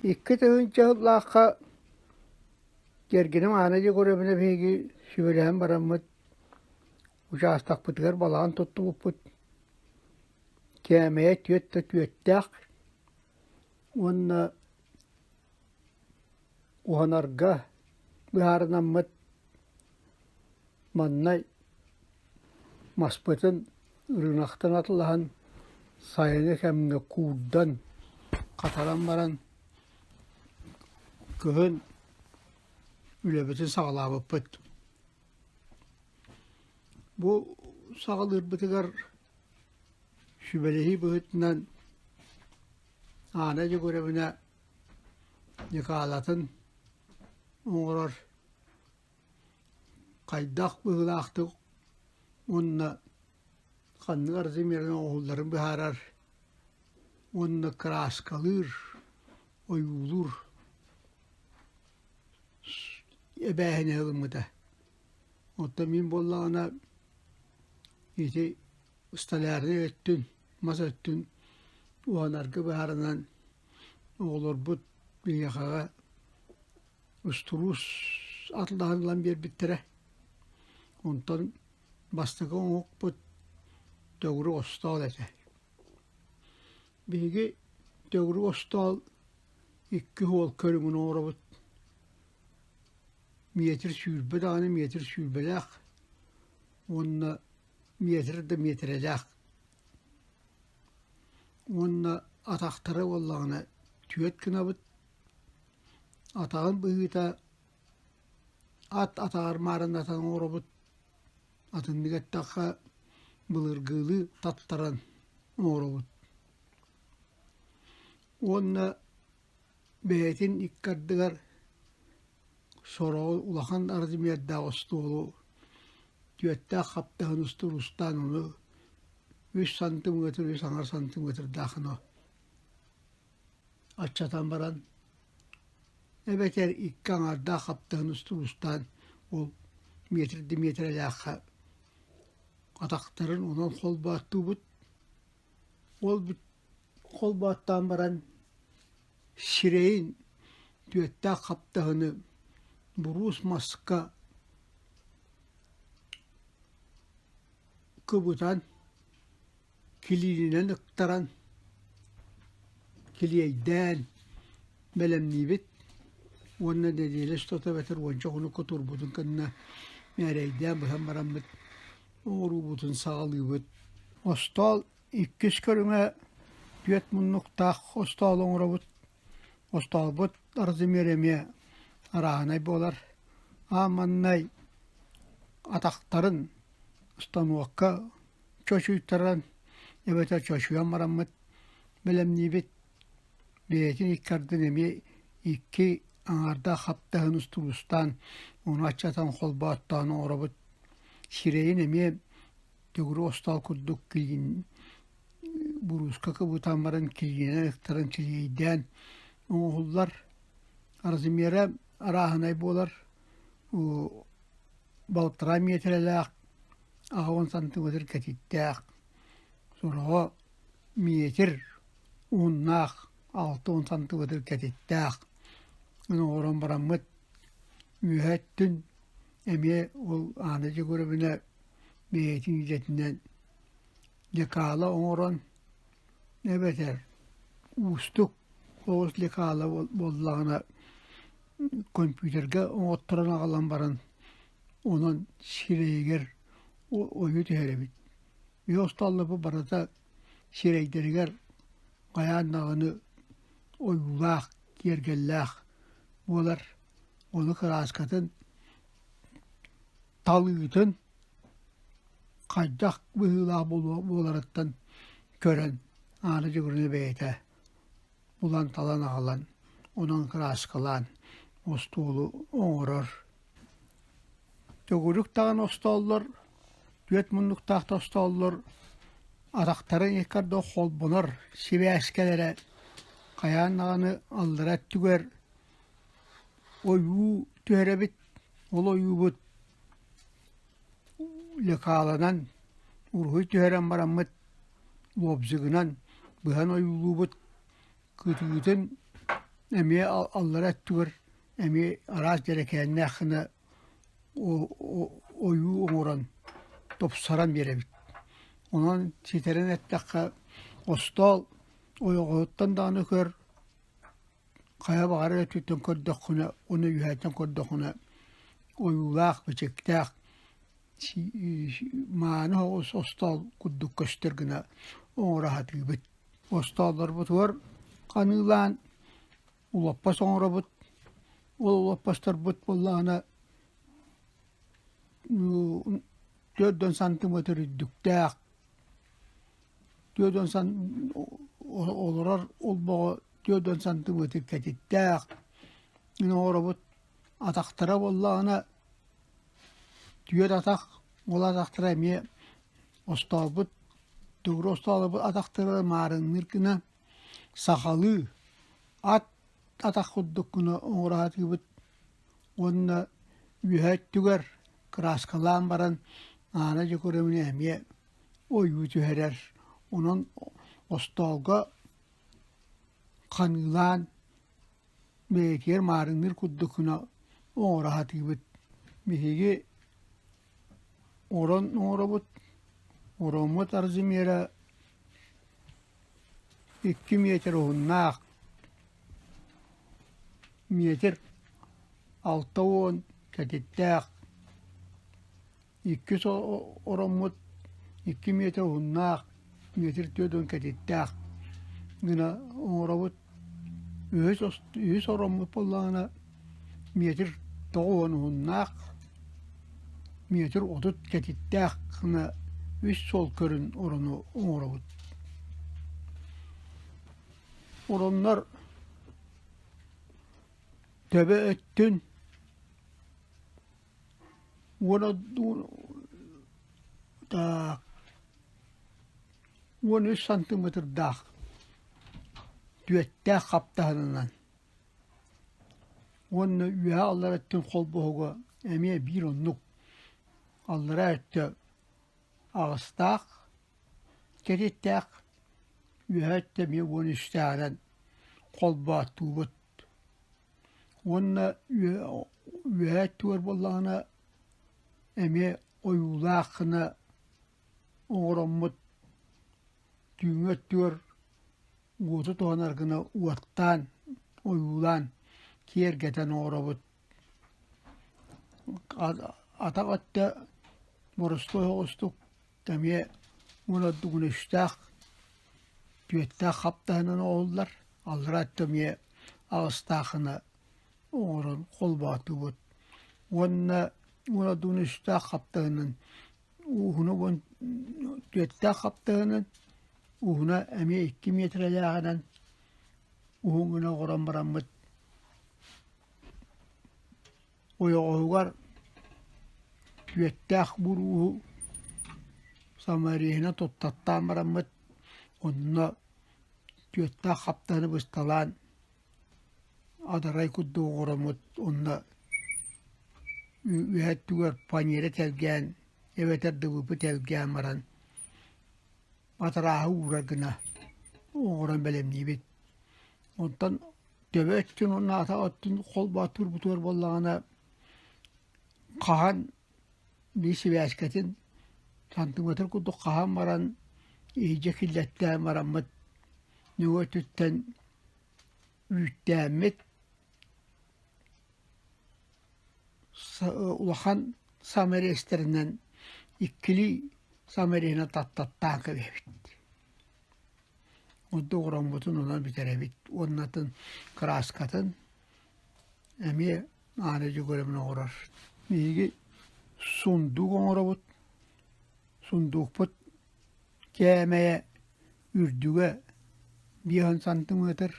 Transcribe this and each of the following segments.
2000 сыллаахха кэргэним Аана Егоровна биһиги сүбэлэһэн бараммыт учаастакпытыгар балаҕан туттубуппут. Кээмэйэ түөрт да түөртээх уонна уһанарга быһаарынаммыт манна маспытын ырыынактан атылаһан сайыҥҥы кэмҥэ куурдан, хатаран баран кыһын үлэбитин саҕалаабыппыт. Бу саҕалыырбытыгар сүбэлэһии быһыытынан Аана Дьөгүөрэбинэ Ньыкаалатын оҥорор хайдах быһыылаахтык уонна ханнык размерынан оҥоһулларын быһаарар уонна кырааскалыыр, ойуулуур эбээһинэһи ылыммыта. Оттон мин буоллаҕына ити столярнай өттүн, мас өттүн уһанарга быһаарынан оҕолорбут биһиэхэҕэ устуруус атылаһан ылан биэрбиттэрэ. Онтон бастакы оҥоһукпут төгүрүк остоол этэ. Биһиги төгүрүк остоол икки уол көрүҥүн оҥоробут. Метр 20 даҕаны метр сүүрбэлээх уонна метр да миэтэрэлээх. Уонна атахтара буоллаҕына түөрт гынабыт. Атаҕын быһыыта ат атаҕар маарыннатан оҥоробут, атыннык эттэххэ былыргылыы таттаран оҥоробут. Уонна бэйэтин икки ардыгар сороҕу улахан размердаах остуолу түөртээх хаптаһын устуруустаан ону үс сантиметр, үс аҥар сантиметрдаахына аччатан баран эбэтэр икки аҥаардаах хаптаһын устуруустаан ол метр да миэтэрэлээххэ атахтарын онон холбооттуубут. Ол холбооттоон баран сирэйин түөттээх хаптаһыны буруус маска кыбытан килиининэн ыктаран, килиэйдээн бэлэмниибит уонна нэдиэлэ устата эбэтэр уонча хонукка турбутун кэннэ мээрэйдээн быһан бараммыт оҥоруубутун саҕалыыбыт. Остоол иккис көрүҥэ түөрт муннуктаах остоол оҥоробут. Остоолбут размер эмиэ арааһынай буолар. Аан маҥнай атахтарын станокка чочуйтаран эбэтэр чочуйан бараммыт бэлэмниибит. Бэйэтин икки ардын эмиэ икки аҥаардаах хаптаһын устуруустаан, ону аччатан холбооттоон оҥоробут. Сирэйин эмиэ төгүрүк остуол курдук килиин бурууска кыбытан баран килиинэн ыктаран килиэйдээн оҥоһуллар. Размера арааһынай буолар. Балтараа миэтэрэлээх, аҕыс уон сантиметр кэтиттээх, сороҕо метр уһуннаах, 60 сантиметр кэтиттээх гына оҥорон бараммыт үөһэ өттүн эмиэ ол Аана Дьөгүөрэбинэ бэйэтин идэтинэн лекала оҥорон эбэтэр уустук соҕус лекала буоллаҕына компьютерга оҥотторон аҕалан баран онон сирэйигэр ойуу түһэрэбит. Үһү остуолларбыт барыта сирэйдэригэр хайаан даҕаны ойуулаах, киэргэллээх буолар. Ону кырааскатын талыытын хайдах быһыылаах буоларыттан көрөн Аана Дьөгүрүнэ бэйэтэ булан-талан аҕалан, онон кырааскалаан остуолу оҥорор. Төгүрүк даҕаны остооллор, түөрт муннуктаах да остооллор атахтарын икки ардыгар холбонор сибээскэлэрэ хайаан даҕаны аллара өттүгэр ойуу түһэрэбит. Ол ойуубут лекаланан уруһуй түһэрэн бараммыт лобзигынан быһан ойуулуубут, кытыытын. Эмиэ аллара өттүгэр эмиэ араас дьэрэкээннээх гына ойуу оҥорон тупсаран биэрэбит. Онон ситэрэн эттэххэ, остоол ойоҕоһуттан даҕаны көр, хайа баҕарар өттүттэн көрдөххүнэ уонна үөһэттэн көрдөххүнэ ойуулаах, бичиктээх мааны соҕус остоол курдук көстөр гына оҥоро сатыыбыт. Остооллорбутугар ханыылаан улаппас оҥоробут. Ол улаппастарбыт буоллаҕына 40 сантиметр үрдүктээх, 40 олорор олбоҕо 40 сантиметр кэтиттээх оҥоробут. Атахтара буоллаҕына түөрт атах, ол атахтара эмиэ остоолбут тугура остоолбут атахтара маарынныыр гына сахалыы ат атах курдук гына оҥоро сатыыбыт уонна үөһэ өттүгэр кырааскалаан баран Аана Дьокуровна эмиэ ойуу түһэрэр. Онон остоолго ханыылаан бэйэтигэр маарынныыр курдук гына оҥоро сатыыбыт. Биһиги орон оҥоробут, ороммут размера 2 метр уһуннаах, метр 60 кэтиттээх, иккис ороммут 2 метр уһуннаах, метр 40 кэтиттээх гына оҥоробут. Үһүс ороммут буоллаҕына метр 90 уһуннаах, метр 30 кэтиттээх гына үс суол көрүн орону оҥоробут. Ороннор төбө өттүн уона так 13 сантиметрдаах түөттээх хаптаһынынан уонна үөһэ аллара өттүн холбоһуга эмиэ биир оннук аллараа өттө аҕыстаах, кэтиттээх, үөһэ өттө эмиэ 13-тээҕинэн холбооттуубут. Уонна үөһэ өттүгэр буоллаҕына эмиэ ойуулаах гына оҥороммут түүҥҥү өттүгэр уоту туһанар гына уоттаан, ойуулаан киэргэтэн оҥоробут. Атах өттө боростуой соҕустук эмиэ уон үстээх, түөттээх хаптаһынан оҥоһуллар, аллараа өттө эмиэ аҕыстаах гына оҥорон холбоотубут. Уонна 13-үстээх хаптаһынан ууһуна 14-тээх хаптаһынан уһуна эмиэ 2 миэтэрэлээҕинэн уһун гына оҥорон бараммыт ойоҕоһугар түөттээх бурууһу самореһынан туттаттаан бараммыт онно түөттээх хаптаһыны бысталаан адарай курдук оҥороммут уонна үөһэ өттүгэр фанера тэлгээн эбэтэр дыбыпы тэлгээн баран матарааһы уурар гына оҥорон бэлэмниибит. Онтон төбө өттүн уонна атах өттүн холбоотуурбутугар буоллаҕына хаһан биир сибээскэтин сантиметр курдук хаһан баран иһирдьэ киллэттээн бараммыт нөҥүө өттүттэн үүттээммит улахан самореезтэринэн иккилии самореһынан таттаттаан кэбиһэбит. Онтон ороммутун онон бүтэрэбит уонна атын кырааскатын эмиэ Аана Дьөгүөрэбинэ оҥорор. Биһиги сундуук оҥоробут. Сундуукпут кээмэйэ үрдүгэ 5 сантиметр,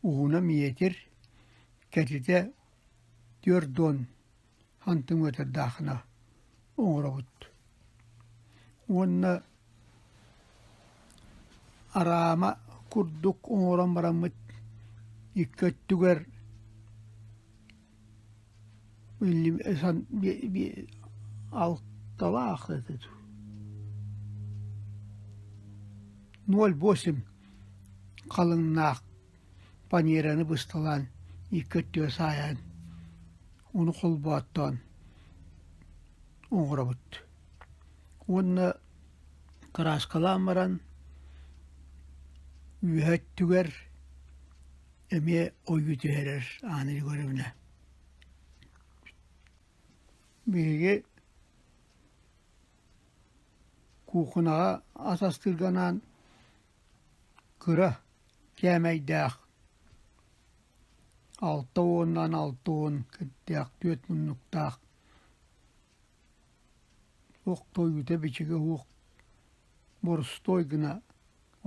уһуна метр, кэтитэ 40 сантиметрдаахына оҥоробут. Уонна араама курдук оҥорон бараммыт икки өттүгэр алталаах 0,8 халыҥнаах. Панераны бысталаан икки өттүгэр саайан ону холбооттоон оҥоробут. Уонна кырааскалаан баран үөһэ өттүгэр эмиэ ойуу түһэрэр Анна Егоровна. Биһиги куукунаҕа ас астыырга анаан кыра кээмэйдээх 60 60 кэттээх түөрт муннуктаах охтойуута бичигэ суох боростуой гына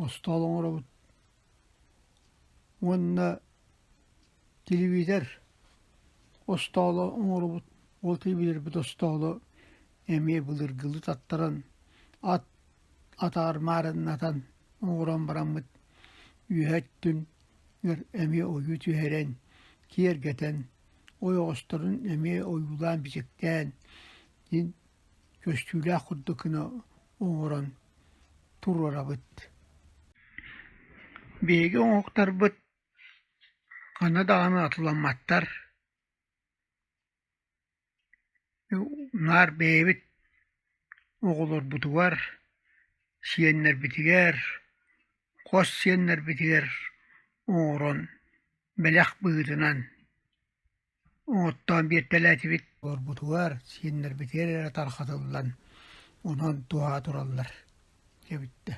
остуол оҥоробут уонна телевизор остуола оҥоробут. Ол телевизорбыт остуола эмиэ былыргылыы таттаран ат атаҕар маарыннатан оҥорон бараммыт үөһэ өттүн эмиэ ойуу түһэрэн, киэргэтэн, ойоҕосторун эмиэ ойуулаан бичиктээн көстүүлээх курдук гына оҥорон туруорабыт. Биһиги оҥоһуктарбыт ханна даҕаны атыламматтар. Наар бэйэбит оҕолорбутугар, сиэннэрбитигэр, хос сиэннэрбитигэр оҥорон бэлэх быһыытынан оҥоттоон биэртэлээтибит. Оҕолорбутугар, сиэннэрбитигэр эрэ тарҕатыллан, онон туһаҕа тураллар диэбиттэ.